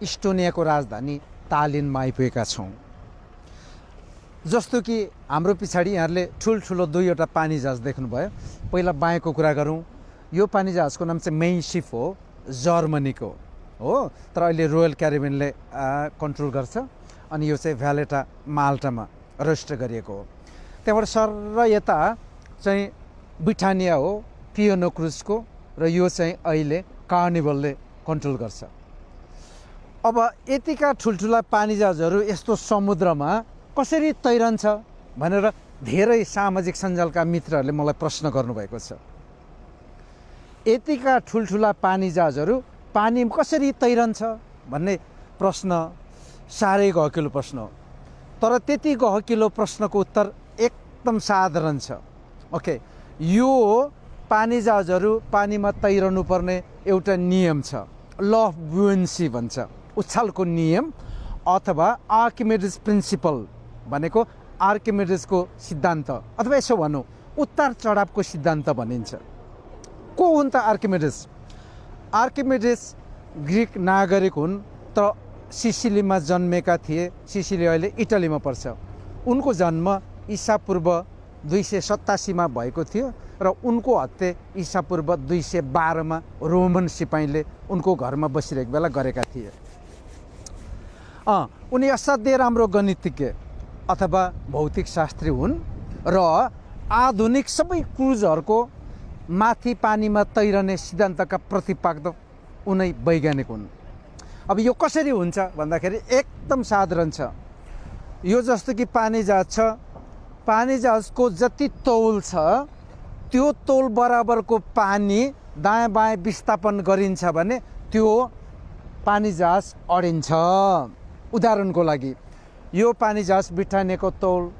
इस्टोनियाको राजधानी तालिनमा आइपुगेका छौँ। जस्तो कि हाम्रो पछाडि यहाँहरूले ठुल्ठुलो दुईवटा पानी जहाज देख्नुभयो। पहिला बायाँको कुरा गरौँ, यो पानी जहाजको नाम चाहिँ मेइन सिप हो, जर्मनीको हो, तर अहिले रोयल क्यारिबियनले कन्ट्रोल गर्छ। अनि यो चाहिँ भ्यालेटा माल्टामा रजिस्टर गरिएको हो। त्यहाँबाट सर यता चाहिँ ब्रिटानिया हो, पियोनो क्रुजको, र यो चाहिँ अहिले कार्निभलले कन्ट्रोल गर्छ। अब यतिका ठुल्ठुला पानी जहाजहरू यस्तो समुद्रमा कसरी तैरन्छ भनेर धेरै सामाजिक सञ्जालका मित्रहरूले मलाई प्रश्न गर्नुभएको छ। यतिका ठुल्ठुला पानी जहाजहरू पानीमा कसरी तैरन्छ भन्ने प्रश्न साह्रै गहकिलो प्रश्न हो। तर त्यति गहकिलो प्रश्नको उत्तर एकदम साधारण छ। ओके, यो पानी जहाजहरू पानीमा तैरनु पर्ने एउटा नियम छ, ल अफ बुयन्सी भन्छ, उछालको नियम, अथवा आर्किमिडिज प्रिन्सिपल भनेको आर्किमिडिजको सिद्धान्त, अथवा यसो भनौँ उत्तार चढावको सिद्धान्त भनिन्छ। को हुन् त आर्किमिडिज? आर्किमिडिज ग्रिक नागरिक हुन्, तर सिसिलीमा जन्मेका थिए। सिसिली अहिले इटलीमा पर्छ। उनको जन्म ईसापूर्व 287 मा भएको थियो र उनको हत्या ईसापूर्व 212 मा रोमन सिपाहीले उनको घरमा बसिरहेको बेला गरेका थिए। उनी असाध्यै राम्रो गणितज्ञ अथवा भौतिक शास्त्री हुन् र आधुनिक सबै क्रुजहरूको माथि पानीमा तैरने सिद्धान्तका प्रतिपादक उनै वैज्ञानिक हुन्। अब यो कसरी हुन्छ भन्दाखेरि एकदम साधारण छ। यो जस्तो कि पानी जहाज छ, पानी जहाजको जति तौल छ त्यो तौल बराबरको पानी दायाँ बायाँ विस्थापन गरिन्छ भने त्यो पानी जहाज अडिन्छ। उदाहरणको लागि यो पानी जहाज ब्रिटानियाको तौल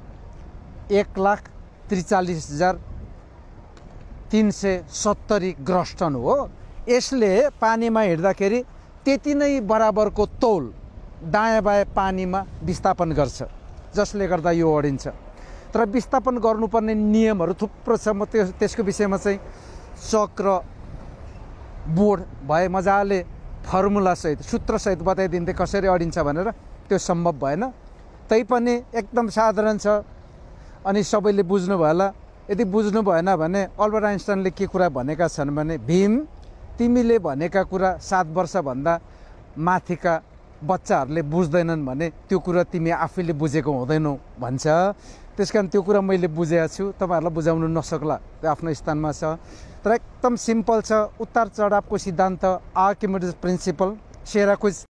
1,43,370 ग्रस टन हो। यसले पानीमा हिँड्दाखेरि त्यति नै बराबरको तौल दायाँ बायाँ पानीमा विस्थापन गर्छ, जसले गर्दा यो अडिन्छ। तर विस्थापन गर्नुपर्ने नियमहरू थुप्रो छ। म त्यसको विषयमा चाहिँ चक्र बोर्ड भए मजाले फर्मुलासहित सूत्रसहित बताइदिन्थे कसरी अडिन्छ भनेर, त्यो सम्भव भएन। तैपनि एकदम साधारण छ अनि सबैले बुझ्नु भयो होला। यदि बुझ्नु भएन भने अल्बर्ट आइन्स्टाइनले के कुरा भनेका छन् भने, भीम तिमीले भनेका कुरा 7 वर्षभन्दा माथिका बच्चाहरूले बुझ्दैनन् भने त्यो कुरा तिमी आफैले बुझेको हुँदैनौ भन्छ। त्यसकारण त्यो कुरा मैले बुझेको छु, तपाईँहरूलाई बुझाउनु नसक्ला, त्यो आफ्नो स्थानमा छ। तर एकदम सिम्पल छ। उत्तार चढावको सिद्धान्त, आर्किमिडिज प्रिन्सिपल, सेराकुज